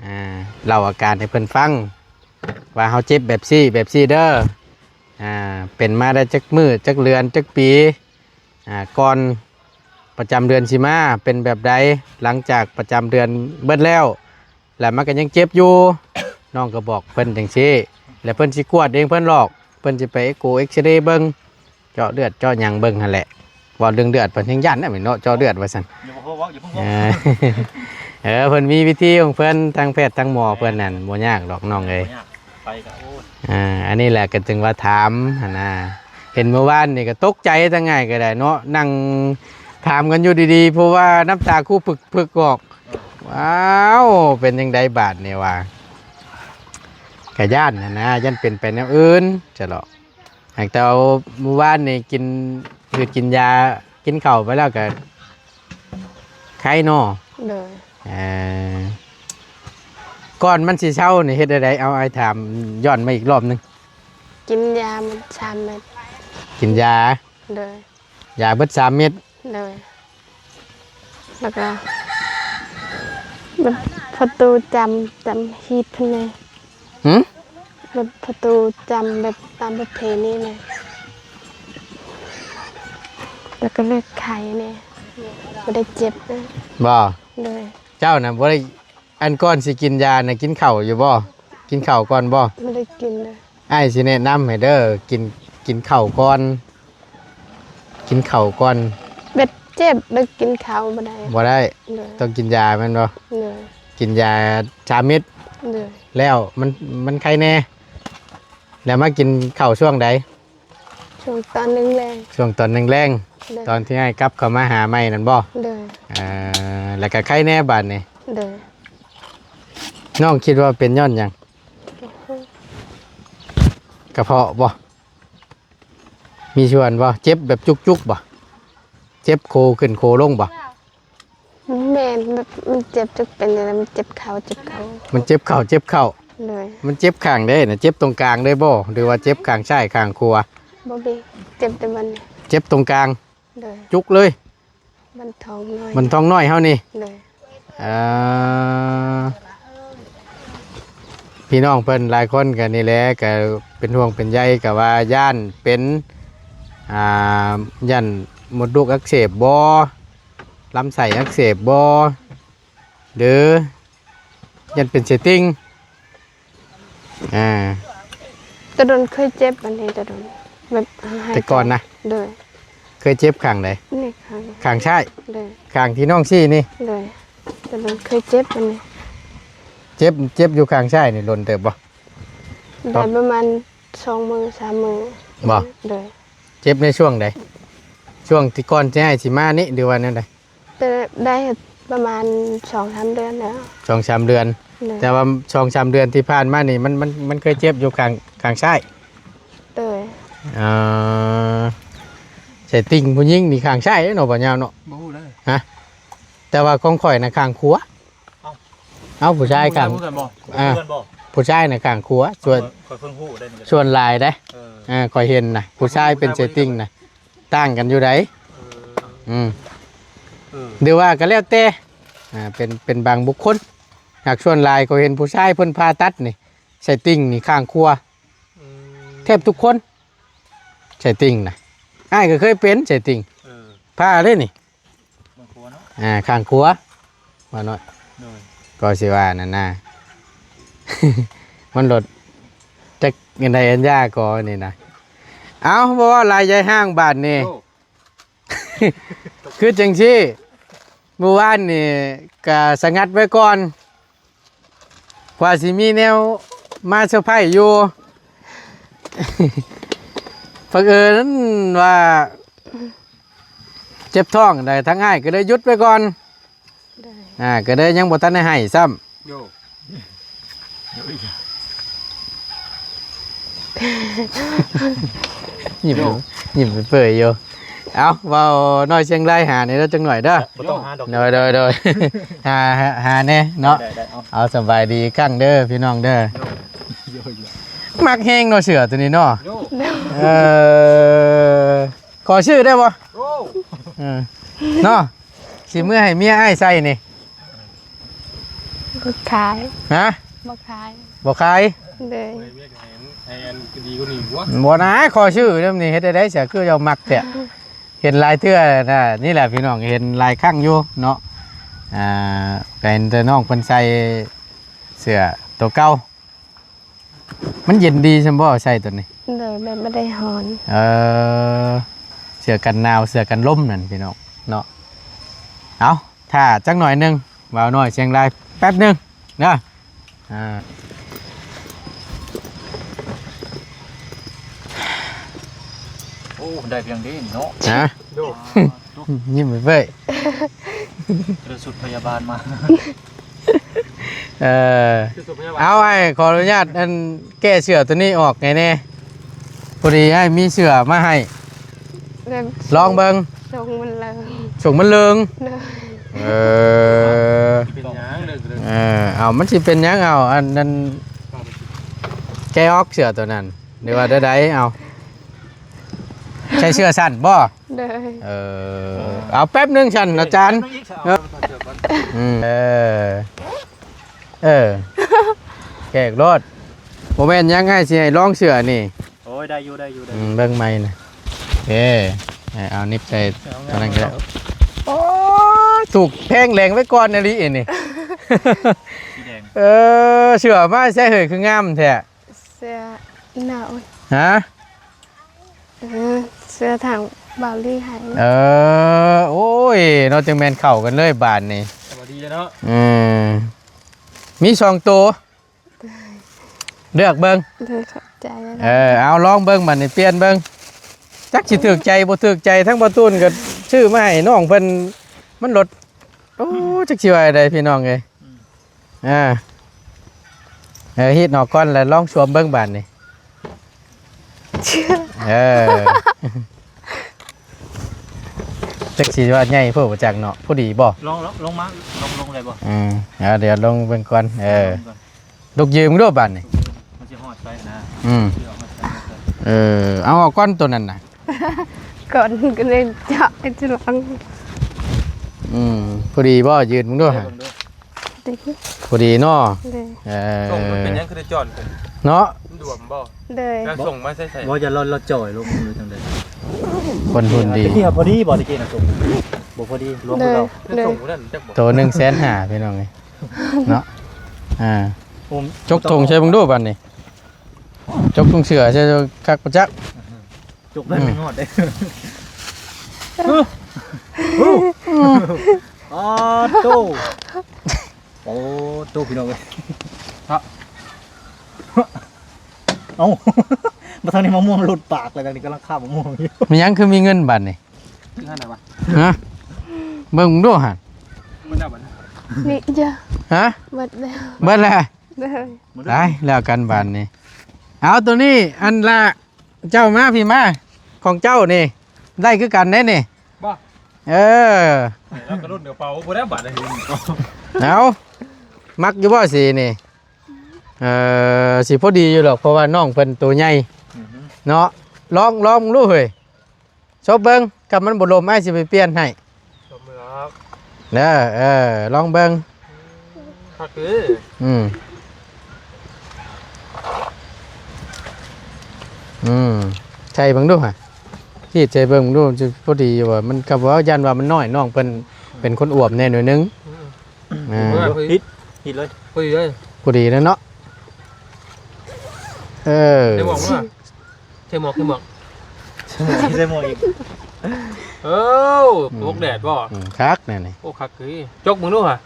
ອ່າ ເລົ່າອາການໃຫ້ເພິ່ນຟັງ ວ່າເຮົາເຈັບແບບຊີ້ແບບຊີ້ເດີ ອ່າ ເປັນມາໄດ້ຈັກມື້ຈັກເດືອນຈັກປີ ອ່າ ກ່ອນປະຈຳເດືອນຊິມາເປັນແບບໃດ ຫຼັງຈາກປະຈຳເດືອນເບິດແລ້ວ ແລ້ວມັນກໍຍັງເຈັບຢູ່ ນ້ອງກໍບອກເພິ່ນຈັ່ງຊີ້ ແລ້ວເພິ່ນຊິກວດເອງເພິ່ນດອກ ເພິ່ນຊິໄປເອັກໂກເອັກສະເຣເບິ່ງ ເຈາະເລືອດເຈາະຫຍັງເບິ່ງຫັ້ນແຫຼະ. ເວົ້າເລື່ອງເລືອດເພິ່ນແຮງຢ້ານນະແມ່ນເນາະ ເຈາະເລືອດວ່າຊັ້ນ. ຢ່າເວົ້າ ຢ່າເພິ່ງເວົ້າ ເອີ ເອີ ເພິ່ນມີວິທີຂອງເພິ່ນ ທາງແພດທາງໝໍເພິ່ນນັ້ນ ບໍ່ຍາກດອກນ້ອງເອີຍ. ບໍ່ຍາກ ໄປກໍ ໂອ້ຍ ອ່າ ອັນນີ້ແຫຼະກໍຈຶ່ງວ່າຖາມຫັ້ນນະ ເຫັນມື້ວານນີ້ກໍຕົກໃຈ ທາງອ້າຍກໍໄດ້ເນາະ ນັ່ງຖາມກັນຢູ່ດີໆ ເພາະວ່ານ້ຳຕາຄູຜຶກໆອອກ. ເອີ ວ້າວ ເປັນຈັ່ງໃດບາດນີ້ວ່າ ກະຢ້ານຫັ້ນນະ ຢ້ານເປັນໄປແນວອື່ນ ຈະເລາະ. ຫາກແຕ່ວ່າມື້ວານນີ້ກິນ ຄືກິນຢາ ກິນເຂົ້າໄປແລ້ວກະໄຄເນາະ. ໂດຍ. ເອີ ກ່ອນມັນຊິເຊົານີ້ເຮັດແນວໃດ? ເອົາ ອ້າຍຖາມຍ້ອນມາອີກລອບໜຶ່ງ. ກິນຢາໝົດສາມເມັດ. ກິນຢາ? ໂດຍ. ຢາເບິດສາມເມັດ. ໂດຍ. ແລ້ວກໍແບບປະຕູຈຳ ຈຳຮີດເພິ່ນແດ່. ຫື? ແບບປະຕູຈຳແບບຕາມປະເພນີແດ່ ແລ້ວກໍເລືອກໄຂ້ແດ່ ບໍ່ໄດ້ເຈັບເດີ. ບໍ່? ໂດຍ. ເຈົ້ານະບໍ່ໄດ້ ອັນກ່ອນຊິກິນຢານະ ກິນເຂົ້າຢູ່ບໍ່? ກິນເຂົ້າກ່ອນບໍ່? ບໍ່ໄດ້ກິນເດີ. ອ້າຍຊິແນະນຳໃຫ້ເດີ ກິນ ກິນເຂົ້າກ່ອນ ກິນເຂົ້າກ່ອນ. ແບບເຈັບ ແບບກິນເຂົ້າບໍ່ໄດ້. ບໍ່ໄດ້. ໂດຍ. ຕ້ອງກິນຢາແມ່ນບໍ່? ໂດຍ. ກິນຢາສາມເມັດ. ໂດຍ. ແລ້ວມັນ ມັນໄຄແດ່ ແລ້ວມາກິນເຂົ້າຊ່ວງໃດ? ຊ່ວງຕອນແລງໆ. ຊ່ວງຕອນແລງໆ. ໂດຍ. ຕອນທີ່ອ້າຍກັບເຂົ້າມາຫາໃໝ່ນັ້ນບໍ່? ໂດຍ. ເອີ ແລ້ວກໍໄຄແດ່ບາດນີ້. ໂດຍ. ນ້ອງຄິດວ່າເປັນຍ້ອນຫຍັງ? ກະເພາະບໍ່? ມີສ່ວນບໍ່? ເຈັບແບບຈຸກໆບໍ່? ເຈັບໂຄຂຶ້ນໂຄລົງບໍ່? ແມ່ນ ແບບມັນເຈັບ ຈັກເປັນຈັ່ງໃດ ມັນເຈັບເຂົ່າ ເຈັບເຂົ່າ ມັນເຈັບເຂົ່າ ເຈັບເຂົ່າ. ໂດຍ. ມັນເຈັບຂ້າງໃດນະ? ເຈັບຕົງກາງເລີຍບໍ່ ຫຼືວ່າເຈັບຂ້າງຊ້າຍຂ້າງຂວາ? ບໍ່ມີ ເຈັບແຕ່ບັດນີ້ ເຈັບຕົງກາງ. ໂດຍ. ຈຸກເລີຍ ບັນທອງນ້ອຍ ບັນທອງນ້ອຍເຮົານີ້. ໂດຍ. ເອີ ພີ່ນ້ອງເພິ່ນຫຼາຍຄົນກໍນີ້ແຫຼະ ກໍເປັນຫ່ວງເປັນໃຍ ກໍວ່າຢ້ານເປັນ ອ່າ ຢ້ານມົດລູກອັກເສບບໍ່ ລຳໄສ້ອັກເສບບໍ່ ຫຼືຢ້ານເປັນໄສ້ຕິ່ງ? ອ່າ ແຕ່ດົນເຄີຍເຈັບອັນນີ້ ແຕ່ດົນ ແບບຫາຍໃຈ ແຕ່ກ່ອນນະ. ໂດຍ. ເຄີຍເຈັບຂ້າງໃດ? ນີ້ຂ້າງ ຂ້າງຊ້າຍ. ໂດຍ. ຂ້າງທີ່ນ້ອງຊີ້ນີ້? ໂດຍ. ແຕ່ດົນເຄີຍເຈັບອັນນີ້ ເຈັບ ເຈັບຢູ່ຂ້າງຊ້າຍນີ້ດົນເຕີບບໍ່? ໄດ້ປະມານສອງມື້ສາມມື້. ບໍ່? ໂດຍ. ເຈັບໃນຊ່ວງໃດ? ຊ່ວງທີ່ກ່ອນຊິໃຫ້ຊິມານີ້ ຫຼືວ່າແນວໃດ? ແຕ່ໄດ້ປະມານສອງສາມເດືອນແລ້ວ. ສອງສາມເດືອນ. ໂດຍ. ແຕ່ວ່າສອງສາມເດືອນທີ່ຜ່ານມານີ້ ມັນ ມັນ ມັນເຄີຍເຈັບຢູ່ຂ້າງ ຂ້າງຊ້າຍ? ໂດຍ. ເອີ ໄສ້ຕິ່ງຜູ້ຍິງນີ້ຂ້າງຊ້າຍເດ້ເນາະ ບໍ່ຍາວເນາະ? ບໍ່ຮູ້ເລີຍ. ຮະ? ແຕ່ວ່າຂອງຂ້ອຍນະຂ້າງຂວາ. ເອົ້າ ເອົ້າ ຜູ້ຊາຍຂ້າງ ຜູ້ຊາຍນະຂ້າງຂວາ ສ່ວນ ຂ້ອຍເພິ່ງຮູ້ໄດ້ນີ້ ສ່ວນຫຼາຍເດ້. ເອີ ເອີ ຂ້ອຍເຫັນນະ ຜູ້ຊາຍເປັນໄສ້ຕິ່ງນະ ຕ່າງກັນຢູ່ໃດ. ເອີ ອືມ ເອີ ຫຼືວ່າກໍແລ້ວແຕ່ ອ່າ ເປັນ ເປັນບາງບຸກຄົນ. ຫາກສ່ວນຫຼາຍຂ້ອຍເຫັນຜູ້ຊາຍເພິ່ນຜ່າຕັດນີ້ ໄສ້ຕິ່ງນີ້ຂ້າງຂວາ. ອືມ ແທບທຸກຄົນ ໄສ້ຕິ່ງນະ. ອ້າຍກໍເຄີຍເປັນໄສ້ຕິ່ງ. ເອີ ຜ່າເດ້ນີ້. ຂ້າງຂວາເນາະ. ອ່າ ຂ້າງຂວາ ວ່າໜ້ອຍ. ໂດຍ. ກໍຊິວ່ານັ້ນນະ ມັນໂລດ ຈັກອັນໃດອັນຢາກໍນີ້ນະ. ເອົ້າ ບໍ່ເວົ້າຫຼາຍ ຢາຍຮ່າງບາດນີ້. ໂອ້ ຄືຈັ່ງຊີ້ ມື້ວານນີ້ກະສະຫງັດໄວ້ກ່ອນ ວ່າຊິມີແນວມາເຊີໄພຢູ່ ບັງເອີນວ່າເຈັບທ້ອງໃດ ທາງອ້າຍກໍເລີຍຢຸດໄວ້ກ່ອນ. ໂດຍ. ອ່າ ກໍເລີຍຍັງບໍ່ທັນໄດ້ໃຫ້ຊ້ຳ. ໂຍ ຍິ້ມ ໂຍ ຍິ້ມເປີຍໆຢູ່. ເອົ້າ ເວົ້ານ້ອຍຊຽງລາຍຫາແດ່ເດີ ຈັກໜ້ອຍເດີ. ບໍ່ຕ້ອງຫາດອກ. ໂດຍ ໂດຍ ໂດຍ. ຫາ ຫາ ຫາແດ່ເນາະ. ໄດ້ ໄດ້ ເອົາ ເອົາ ສະບາຍດີອີກຄັ້ງເດີພີ່ນ້ອງເດີ. ໂຍ ໂຍ ໂຍ ມັກແຮງເນາະ ເສື້ອໂຕນີ້ເນາະ. ໂຍ ເອີ ຂໍຊື້ໄດ້ບໍ່? ໂອ້ ເອີ ເນາະ ຊິເມືອໃຫ້ເມຍອ້າຍໃສ່ນີ້. ບໍ່ຂາຍ. ຮະ? ບໍ່ຂາຍ. ບໍ່ຂາຍ? ໂດຍ. ບໍ່ນະ ຂໍຊື້ນຳນີ້ ເຮັດໄດ້ໃດ ເສື້ອຄືເຈົ້າມັກແທ້. ເຫັນຫຼາຍເທື່ອນະ ນີ້ແຫຼະພີ່ນ້ອງ ເຫັນຫຼາຍຄັ້ງຢູ່ເນາະ. ອ່າ ກໍເຫັນແຕ່ນ້ອງເພິ່ນໃສ່ເສື້ອໂຕເກົ່າ. ມັນເຢັນດີຊັ້ນບໍ່ ໃສ່ໂຕນີ້? ໂດຍ ແບບບໍ່ໄດ້ຮ້ອນ. ເອີ ເສື້ອກັນໜາວ ເສື້ອກັນລົມນັ້ນພີ່ນ້ອງເນາະ. ເອົາ ຖ້າຈັກໜ້ອຍໜຶ່ງ ບ່າວນ້ອຍຊຽງລາຍແປັບໜຶ່ງເດີ. ອ່າ ໂອ້ ໄດ້ພຽງນີ້ເນາະ. ຮະ? ໂດ ຍິ້ມເປີຍໆ ເຈົ້າຊຸດພະຍາບານມາ. ເອີ ເອົາ ອ້າຍ ຂໍອະນຸຍາດ ອັນ ແກ້ເສື້ອໂຕນີ້ອອກໃຫ້ແດ່ ພໍດີອ້າຍມີເສື້ອມາໃຫ້ ແບບ ລອງເບິ່ງ ຊົງມັນເລີງ ຊົງມັນເລີງ. ໂດຍ. ເອີ ເປັນຫຍັງເລີງ ເອີ ເອົາ ມັນຊິເປັນຫຍັງ ເອົາ ອັນນັ້ນ ແກ້ອອກເສື້ອໂຕນັ້ນ ຫຼືວ່າໃດໆ ເອົາ ໃສ່ເສື້ອສັ້ນບໍ່? ໂດຍ. ເອີ ເອົາແປັບໜຶ່ງຊັ້ນອາຈານ. ອືມ ເອີ ເອີ ແກກໂລດ ບໍ່ແມ່ນຫຍັງ ອ້າຍຊິໃຫ້ລອງເສື້ອນີ້. ໂອ້ຍ ໄດ້ຢູ່ ໄດ້ຢູ່ ໄດ້ຢູ່. ອືມ ເບິ່ງໃໝ່ນະ. ເອີ ເອົານິບໃສ່ ເອົາ ຕົວນັ້ນກໍໄດ້. ໂອ້ຍ ຖືກແພງແຫຼງໄວ້ກ່ອນອີ່ຫຼີນີ້. ສີແດງ. ເອີ ເສື້ອມາໃສ່ເຮີ້ຍ ຄືງາມແທ້. ເສື້ອໜາວ. ຮະ? ເອີ ເສື້ອທາງບ່າວລີໃຫ້. ເອີ ໂອ້ຍ ເນາະ ຈັ່ງແມ່ນເຂົ້າກັນເລີຍບາດນີ້. ສະບາຍດີເນາະ. ອືມ ມີສອງໂຕ ເລືອກເບິ່ງ. ໂດຍ ຂອບໃຈ. ເອີ ເອົາລອງເບິ່ງບາດນີ້ ປ່ຽນເບິ່ງ ຈັກຊິຖືກໃຈບໍ່ຖືກໃຈ. ທັງບໍ່ຕູນກໍຊື້ມາໃຫ້ນ້ອງເພິ່ນ ມັນລົດ. ໂອ້ ຈັກຊິວ່າໃດພີ່ນ້ອງເອີຍ. ອ່າ ເອີ ຮີດອອກກ່ອນ ແລ້ວລອງສວມເບິ່ງບາດນີ້. ເອີ ເອີ ເອີ ຈັກຊິວ່າໃຫຍ່ໂພດບໍ່ຈັກເນາະ ພໍດີບໍ່? ລອງ ລອງ ລົງມາ ລົງ ລົງໄດ້ບໍ່? ອືມ ເອົາ ດຽວລົງເບິ່ງກ່ອນ ເອີ ລົງກ່ອນ ລຸກຢືນເບິ່ງດູບາດນີ້ ມັນຊິຮອດໃສນະ? ອືມ ຊິຮອດໃສ ເອີ ເອົາ ເອົາກ່ອນໂຕນັ້ນນະ ກ່ອນກໍເລີຍເຈາະໄປທີຫຼັງ ອືມ ພໍດີບໍ່? ຢືນເບິ່ງດູ ເບິ່ງດູ ພໍດີເນາະ ໂດຍ ເອີ ສົ່ງມັນເປັນຫຍັງຄືໄດ້ຈອນຂຶ້ນເນາະ? ມັນດວມບໍ່? ໂດຍ ແລ້ວສົ່ງມາໃສໆ? ບໍ່ ຈະລອດ ລອດຈ່ອຍລົງຫຼືຈັ່ງໃດ? ຄົນຮຸ່ນດີ ທີ່ພໍດີບໍ່? ຕະກີ້ນະ ສົ່ງບໍ່ພໍດີ ລວມ ໂດຍ ຄືເກົ່າ ໂດຍ ສົ່ງຜູ້ນັ້ນຈັກບໍ່? ໂຕໜຶ່ງແສນຫ້າ ພີ່ນ້ອງເອີຍ ເນາະ ອ່າ ຈົກຖົງໃສ່ເບິ່ງດູບາດນີ້ ຈົກຖົງເສື້ອໃສ່ຄັກບໍ່ຈັກ? ຈົກໄດ້ ອືມ ໄປຮອດເດ້ ອໍ ໂຕ ໂອ້ໂຕ ພີ່ນ້ອງເອີຍ ຮະ ເອົ້າ ມາທາງນີ້ ມະມ່ວງຫຼຸດປາກແລ້ວ ທາງນີ້ກຳລັງຄາບມະມ່ວງຢູ່ ມີຫຍັງຄືມີເງິນບາດນີ້? ຄືອັນໃດວະ? ຮະ ເບິ່ງດູຫັ້ນ ເບິດແລ້ວບາດນີ້ ນີ້ຈ້ະ ຮະ ເບິດແລ້ວ ເບິດແລ້ວ ໂດຍ ຕາຍແລ້ວກັນບາດນີ້ ເອົາ ໂຕນີ້ ອັນລະ ເຈົ້າມາພີ້ມາ ຂອງເຈົ້ານີ້ ໄດ້ຄືກັນເດ້ນີ້ ບໍ່? ເອີ ເຮົາກໍລຸ້ນກະເປົາບໍ່ໄດ້ບາດນີ້ ເອົາ ມັກຢູ່ບໍ່ສີນີ້? ເອີ ຊິພໍດີຢູ່ດອກ ເພາະວ່ານ້ອງເພິ່ນໂຕໃຫຍ່ ອືຮຶ ເນາະ ລອງ ລອງເບິ່ງດູເຮີ້ຍ ສົບເບິ່ງ ຄັນມັນບໍ່ລົມ ອ້າຍຊິໄປປ່ຽນໃຫ້ ສົບເບິ່ງ ເດີ ເອີ ລອງເບິ່ງ ຄັກເດີ ອືມ ອືມ ໃສ່ເບິ່ງດູຫະ ຮີດໃສ່ເບິ່ງດູ ຊິພໍດີຢູ່ບໍ່? ມັນກໍບໍ່ ຢ້ານວ່າມັນນ້ອຍ ນ້ອງເພິ່ນເປັນຄົນອວບແດ່ໜ້ອຍໜຶ່ງ ອືມ ອ່າ ຮີດ ຮີດເລີຍ ພໍດີເລີຍ ພໍດີແລ້ວເນາະ ເອີ ໃສ່ໝວກ ໃສ່ໝວກ ໃສ່ໝວກ ໃສ່ໝວກອີກ ເອີ ອືມ ໝວກແດດບໍ່? ອືມ ຄັກແນວນີ້ ໂອ້ ຄັກຄື ຈົກເບິ່ງດູຫະ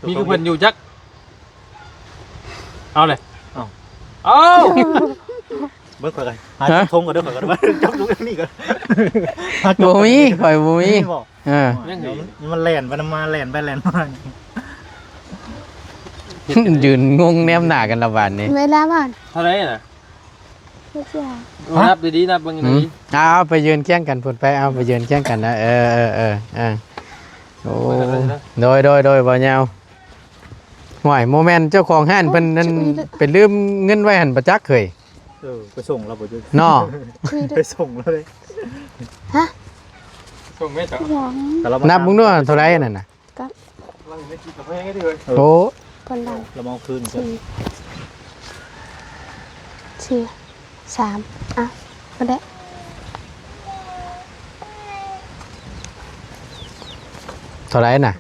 ມີຄືເພິ່ນຢູ່ຈັກ ເອົາເລີຍ ເອົາ ເອົາ ເບິ່ງຂ້ອຍກ່ອນ ຫາ ຮະ ຈົກຖົງກ່ອນເດີ ຂ້ອຍກ່ອນ ຈົກ ຈົກນີ້ກ່ອນ ຫາຈົກ ບໍ່ມີ ຂ້ອຍບໍ່ມີ ມີບໍ່? ເອີ ຍັງ ມັນແລ່ນໄປນຳມາ ແລ່ນໄປແລ່ນມາ ຢືນງົງແນມໜ້າກັນລະບາດນີ້ ເວລາບໍ່? ເທົ່າໃດນະ? ບໍ່ຈັກ ເອົາ ນັບດີໆ ນັບເບິ່ງດີ ອືມ ເອົາ ເອົາ ໄປຢືນຄຽງກັນພຸ້ນ ໄປ ເອົາ ໄປຢືນຄຽງກັນນະ ເອີ ເອີ ເອີ ເອີ ໂອ້ ໂດຍ ໂດຍ ໂດຍ ບໍ່ຍາວ ຫ້ວຍ ບໍ່ແມ່ນເຈົ້າຂອງຮ້ານເພິ່ນນັ້ນ ໂອ້ຍ ໄປລືມເງິນໄວ້ຫັ້ນປະຈັກເຄີຍ ເອີ ໄປສົ່ງລາວບໍ່? ເນາະ ໄປສົ່ງລາວເລີຍ ຮະ ສົ່ງແມ່ນ ນັບເບິ່ງດູເທົ່າໃດນັ້ນນະ ກັບ ໂອ້ ປານໃດ ລະມາເອົາຄືນ ສີ່ ສີ່ ສາມ ອ່ະ ບໍ່ໄດ້ ເທົ່າໃດນະ?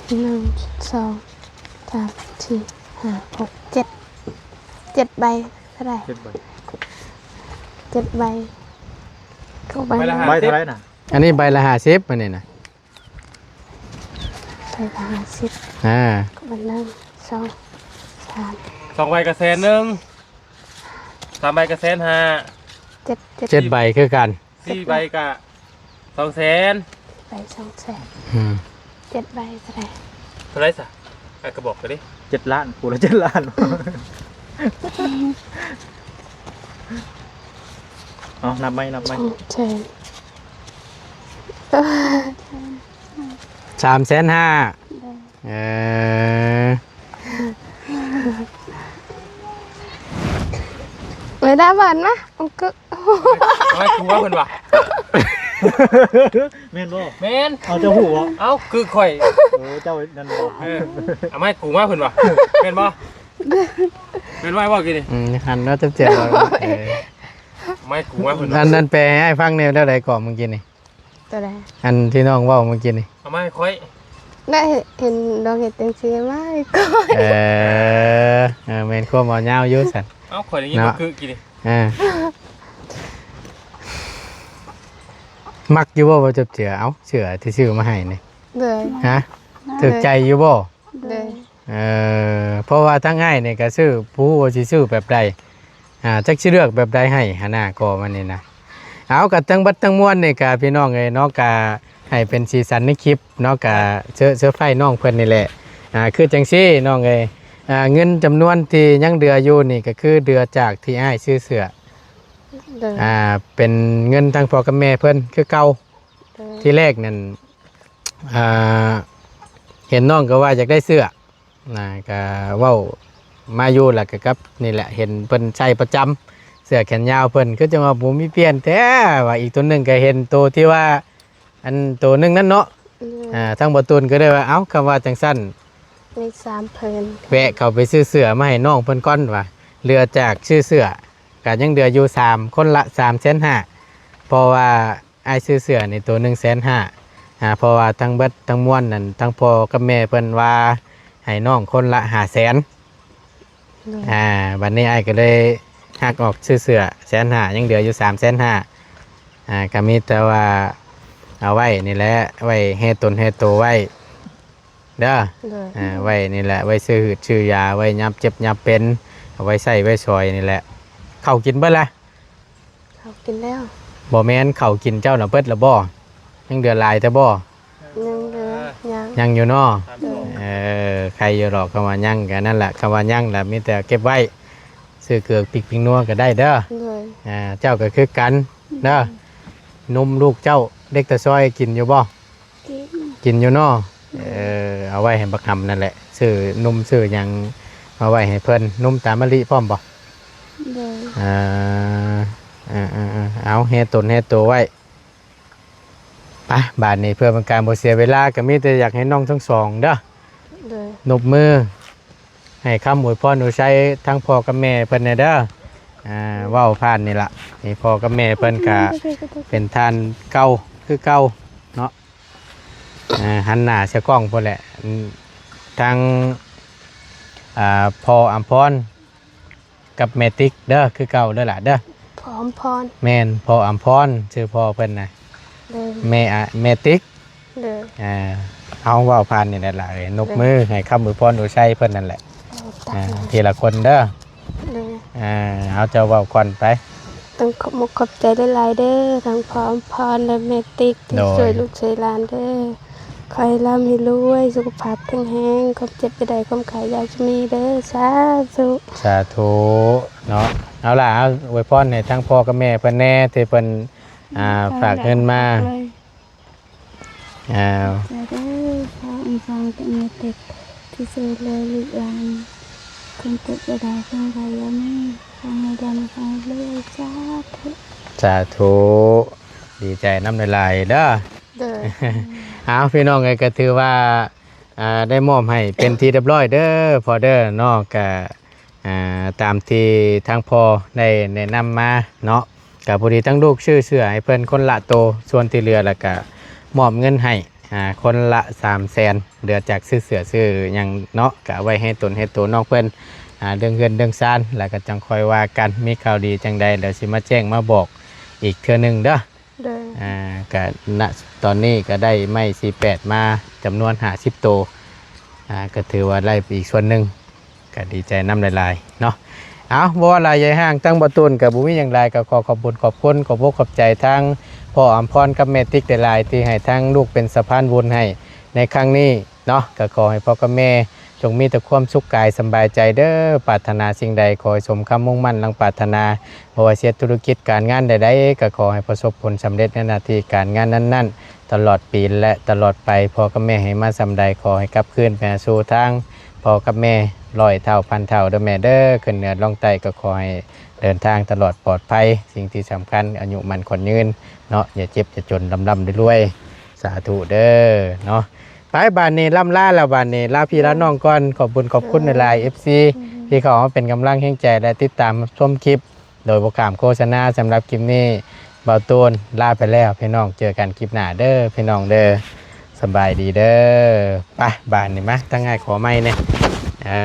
ໜຶ່ງ ສອງ ສາມ ສີ່ ຫ້າ ຫົກ ເຈັດ ເຈັດໃບ ເທົ່າໃດ? ເຈັດໃບ ເຈັດໃບ ຂອງໃບ ໃບລະຫ້າສິບ ເທົ່າໃດນະ? ອັນນີ້ໃບລະຫ້າສິບ ອັນນີ້ນະ ໃບລະຫ້າສິບ ອ່າ ຂອງໃບໜຶ່ງ ສອງ ສາມ ສອງໃບກໍແສນໜຶ່ງ ສາມໃບກໍແສນຫ້າ ເຈັດ ເຈັດ ເຈັດໃບຄືກັນ ສີ່ໃບກະສອງແສນ ໃບສອງແສນ ອືມ ເຈັດໃບເທົ່າໃດ? ເທົ່າໃດຊະ? ອ່ະ ກະບອກໄປເດ້ ເຈັດລ້ານ ຜູ້ລະເຈັດລ້ານ ເອົາ ນັບໃໝ່ ນັບໃໝ່ ສອງແສນ ສາມແສນຫ້າ ໂດຍ ເອີ ເວລາບາດມາ ໂອເຄ ເອົາໃຫ້ກູວ່າເພິ່ນວ່າ ແມ່ນບໍ່? ແມ່ນ ເອົາ ເຈົ້າຮູ້ບໍ່? ເອົ້າ ຄືຂ້ອຍ ເອີ ເຈົ້ານັ້ນບໍ່? ເອີ ເອົາໃຫ້ກູວ່າເພິ່ນວ່າ ແມ່ນບໍ່? ແມ່ນວ່າເວົ້າກີ້ນີ້ ອືມ ຫັ້ນວ່າຈະເຈັບ ເອີ ເອົາໃຫ້ກູວ່າເພິ່ນວ່າ ອັນນັ້ນແປໃຫ້ອ້າຍຟັງແດ່ ແນວໃດເກາະມື້ກີ້ນີ້? ຕົວໃດ? ອັນທີ່ນ້ອງເວົ້າມື້ກີ້ນີ້ ເອົາມາໃຫ້ຂ້ອຍ ໄດ້ເຫັນ ນ້ອງເຮັດຈັ່ງຊີ້ມາໃຫ້ຂ້ອຍ ເອີ ເອີ ແມ່ນຄວາມເວົ້າຍາວຢູ່ຊັ້ນ ເອົ້າ ຂ້ອຍໄດ້ຍິນ ເນາະ ຄືກີ້ນີ້ ເອີ ມັກຢູ່ບໍ່ ບໍ່ຈັບເຈື່ອ? ເອົ້າ ເສື້ອທີ່ຊື້ມາໃຫ້ນີ້ ໂດຍ ຮະ ໂດຍ ຖືກໃຈຢູ່ບໍ່? ໂດຍ ເອີ ເພາະວ່າທາງອ້າຍນີ້ກະຊື້ ບໍ່ຮູ້ວ່າຊິຊື້ແບບໃດ ອ່າ ຈັກຊິເລືອກແບບໃດໃຫ້ຫັ້ນນະ ກໍມັນນີ້ນະ ເອົາ ກະທັງເບິດທັງມວນນີ້ກະ ພີ່ນ້ອງເອີຍເນາະ ກະໃຫ້ເປັນສີສັນໃນຄລິບເນາະ ກະເຊີ ເຊີໄພຣສ໌ນ້ອງເພິ່ນນີ້ແຫຼະ ອ່າ ຄືຈັ່ງຊີ້ນ້ອງເອີຍ ອ່າ ເງິນຈຳນວນທີ່ຍັງເຫຼືອຢູ່ນີ້ ກະຄືເຫຼືອຈາກທີ່ອ້າຍຊື້ເສື້ອ ໂດຍ ອ່າ ເປັນເງິນທາງພໍ່ກັບແມ່ເພິ່ນຄືເກົ່າ ທີແລກນັ້ນ ອ່າ ເຫັນນ້ອງກໍວ່າຢາກໄດ້ເສື້ອນະ ກໍເວົ້າມາຢູ່ ແລ້ວກໍກັບນີ້ແຫຼະ ເຫັນເພິ່ນໃສ່ປະຈຳ ເສື້ອແຂນຍາວເພິ່ນ ຄືຈັ່ງວ່າບໍ່ມີປ່ຽນແທ້ວ່າ. ອີກໂຕໜຶ່ງກໍເຫັນໂຕທີ່ວ່າ ອັນໂຕໜຶ່ງນັ້ນເນາະ ໂດຍ ອ່າ ທາງບໍ່ຕູນກໍເລີຍວ່າ ເອົ້າ ຄຳວ່າຈັ່ງຊັ້ນ ມີສາມເພີ້ນ ແວະເຂົ້າໄປຊື້ເສື້ອມາໃຫ້ນ້ອງເພິ່ນກ່ອນວ່າ ເຫຼືອຈາກຊື້ເສື້ອ ກໍຍັງເຫຼືອຢູ່ສາມ ຄົນລະສາມແສນຫ້າ ເພາະວ່າອ້າຍຊື້ເສື້ອນີ້ໂຕໜຶ່ງແສນຫ້າ ອ່າ ເພາະວ່າທັງເບິດທັງມວນນັ້ນ ທັງພໍ່ກັບແມ່ເພິ່ນວ່າໃຫ້ນ້ອງຄົນລະຫ້າແສນ ໂດຍ ອ່າ ບັດນີ້ອ້າຍກໍເລີຍຫັກອອກຊື້ເສື້ອແສນຫ້າ ຍັງເຫຼືອຢູ່ສາມແສນຫ້າ ອ່າ ກໍມີແຕ່ວ່າເອົາໄວ້ນີ້ແຫຼະ ໄວ້ແຮ່ຕົນແຮ່ໂຕໄວ້ເດີ ໂດຍ ອ່າ ໄວ້ນີ້ແຫຼະ ໄວ້ຊື້ຮືດຊື້ຢາ ໄວ້ຍາມເຈັບຍາມເປັນ ເອົາໄວ້ໃຊ້ໄວ້ສອຍນີ້ແຫຼະ. ເຂົ້າກິນເບິດລະ? ເຂົ້າກິນແລ້ວ. ບໍ່ແມ່ນ ເຂົ້າກິນເຈົ້ານະເບິດລະບໍ່? ຍັງເຫຼືອຫຼາຍແຕ່ບໍ່? ຍັງເຫຼືອ ຍັງ ຍັງຢູ່ເນາະ. ໂດຍ ເອີ ໄຄຢູ່ດອກ ຄຳວ່າຍັງກໍນັ້ນລະ ຄຳວ່າຍັງລະມີແຕ່ເກັບໄວ້ ຊື້ເກືອປິກປິງນົວກໍໄດ້ເດີ. ໂດຍ ອ່າ ເຈົ້າກໍຄືກັນເດີ. ໂດຍ ນົມລູກເຈົ້າ ເດັກຕາຊອຍກິນຢູ່ບໍ່? ກິນ ກິນຢູ່ເນາະ. ເອີ ເອົາໄວ້ໃຫ້ບັກຫຳນັ້ນແຫຼະ ຊື້ນົມຊື້ຫຍັງມາໄວ້ໃຫ້ເພິ່ນ. ນົມຕາມະລິພ້ອມບໍ່? ໂດຍ ອ່າ ເອົາແຮ່ຕົນແຮ່ໂຕໄວ້. ໄປ ບາດນີ້ເພື່ອເປັນການບໍ່ເສຍເວລາ ກໍມີແຕ່ຢາກໃຫ້ນ້ອງທັງສອງເດີ ໂດຍ ນົບມືໃຫ້ຄຳອວຍພອນອວຍໄຊທາງພໍ່ກັບແມ່ເພິ່ນແດ່ເດີ. ອ່າ ເວົ້າຜ່ານນີ້ລະ ໃຫ້ພໍ່ກັບແມ່ເພິ່ນກະເປັນທ່ານເກົ່າຄືເກົ່າເນາະ. ອ່າ ຫັນໜ້າໃສ່ກ້ອງພຸ້ນແຫຼະ ອືມ ທາງ ອ່າ ພໍ່ອຳພອນ ກັບແມ່ຕິກເດີ ຄືເກົ່າເດີຫຼະເດີ. ພໍ່ອຳພອນ ແມ່ນ ພໍ່ອຳພອນ ຊື່ພໍ່ເພິ່ນນະ. ໂດຍ ແມ່ ອະ ແມ່ຕິກ. ໂດຍ ອ່າ ເຮົາເວົ້າຜ່ານນີ້ແຫຼະຫຼະເອີຍ ນົບມືໃຫ້ຄຳອວຍພອນອວຍໄຊເພິ່ນນັ້ນແຫຼະ. ໂດຍ ອ່າ ທີລະຄົນເດີ. ໂດຍ ອ່າ ເອົາ ເຈົ້າເວົ້າກ່ອນໄປ. ຕ້ອງຂອບມຸກຂອບໃຈຫຼາຍໆເດີ ທັງພໍ່ອຳພອນ ແລະ ແມ່ຕິກ ທີ່ ໂດຍ ຊ່ວຍລູກຊ່ວຍຫຼານເດີ. ຂໍໃຫ້ລ່ຳໃຫ້ລວຍ ສຸຂະພາບແຂງແຮງ ຄວາມເຈັບຢ່າໄດ້ ຄວາມໄຂ້ຢ່າຈະມີເດີ ສາທຸ ສາທຸເນາະ. ເອົາລະ ເອົາອວຍພອນໃຫ້ທັງພໍ່ກັບແມ່ເພິ່ນແດ່ ທີ່ເພິ່ນ ອ່າ ຝາກເງິນມາ. ເອົາ ສາທຸ ພໍ່ອຳພອນກັບແມ່ຕິກ ທີ່ຊ່ວຍເຫຼືອລູກຫຼານ ຄວາມເຈັບຢ່າໄດ້ ຄວາມໄຂ້ຢ່າມີ ຂໍໃຫ້ລ່ຳໃຫ້ລວຍ ສາທຸ ສາທຸ. ດີໃຈນຳຫຼາຍໆເດີ. ໂດຍ ເອົາ ພີ່ນ້ອງເອີຍ ກໍຖືວ່າ ອ່າ ໄດ້ມອບໃຫ້ເປັນທີ່ຮຽບຮ້ອຍເດີພໍ່ເດີເນາະ. ກະ ອ່າ ຕາມທີ່ທາງພໍ່ໄດ້ແນະນຳມາເນາະ ກະພໍດີທັງລູກຊື້ເສື້ອໃຫ້ເພິ່ນຄົນລະໂຕ ສ່ວນທີ່ເຫຼືອລະກະມອບເງິນໃຫ້ ອ່າ ຄົນລະສາມແສນ ເຫຼືອຈາກຊື້ເສື້ອຊື້ຫຍັງເນາະ ກະເອົາໄວ້ໃຫ້ຕົນເຮັດໂຕນ້ອງເພິ່ນ ອ່າ ເລື່ອງເຮືອນເລື່ອງຊານ ລະກະຈັ່ງຄ່ອຍວ່າກັນ. ມີຂ່າວດີຈັ່ງໃດ ດຽວຊິມາແຈ້ງມາບອກອີກເທື່ອໜຶ່ງເດີ. ໂດຍ ອ່າ ກະ ນະ ຕອນນີ້ກະໄດ້ໄມ້ສີ່ແປດມາຈຳນວນຫ້າສິບໂຕ ອ່າ ກະຖືວ່າໄດ້ໄປອີກສ່ວນໜຶ່ງ ກະດີໃຈນຳຫຼາຍໆເນາະ. ເອົາ ບໍ່ວ່າຫຼາຍໃຫຍ່ຫ່າງ ທາງບໍ່ຕູນກະບໍ່ມີຫຍັງຫຼາຍ ກະຂໍຂອບບຸນຂອບຄຸນ ຂອບອົກຂອບໃຈທາງພໍ່ອຳພອນກັບແມ່ຕິກຫຼາຍໆ ທີ່ໃຫ້ທາງລູກເປັນສະພານບຸນໃຫ້ໃນຄັ້ງນີ້ເນາະ. ກະຂໍໃຫ້ພໍ່ກັບແມ່ ຈົ່ງມີແຕ່ຄວາມສຸກກາຍສຳບາຍໃຈເດີ. ປາດຖະໜາສິ່ງໃດ ຂໍໃຫ້ສົມຄຳມຸ່ງໝັ້ນດັ່ງປາດຖະໜາ. ບໍ່ວ່າຊິເຮັດທຸລະກິດການງານໃດໆ ກໍຂໍໃຫ້ປະສົບຜົນສຳເລັດໃນໜ້າທີ່ການງານນັ້ນໆ ຕະຫຼອດປີ ແລະ ຕະຫຼອດໄປ. ພໍ່ກັບແມ່ໃຫ້ມາສ່ຳໃດ ຂໍໃຫ້ກັບຄືນໄປຫາສູ່ທາງພໍ່ກັບແມ່ຮ້ອຍເທົ່າພັນເທົ່າເດີແມ່ເດີ. ຂຶ້ນເໜືອລົງໃຕ້ກໍຂໍໃຫ້ເດີນທາງຕະຫຼອດປອດໄພ. ສິ່ງທີ່ສຳຄັນ ອາຍຸໝັ້ນຂວັນຍືນເນາະ, ຢ່າເຈັບຢ່າຈົນ, ລ່ຳໆລວຍໆ. ສາທຸເດີເນາະ. ໄປ ບາດນີ້ລ່ຳລາແລ້ວ ບາດນີ້ລາພີ່ລານ້ອງກ່ອນ. ຂອບບຸນຂອບຄຸນຫຼາຍໆ ເອັຟຊີ ທີ່ເຂົ້າມາເປັນກຳລັງແຮງໃຈ ແລະ ຕິດຕາມຮັບຊົມຄລິບໂດຍບໍ່ຂ້າມໂຄສະນາ. ສຳລັບຄລິບນີ້ ບ່າວຕູນລາໄປແລ້ວພີ່ນ້ອງ, ເຈີກັນຄລິບໜ້າເດີພີ່ນ້ອງເດີ. ສະບາຍດີເດີ. ໄປ ບາດນີ້ມາ ທາງອ້າຍຂໍໄມແດ່. ເອີ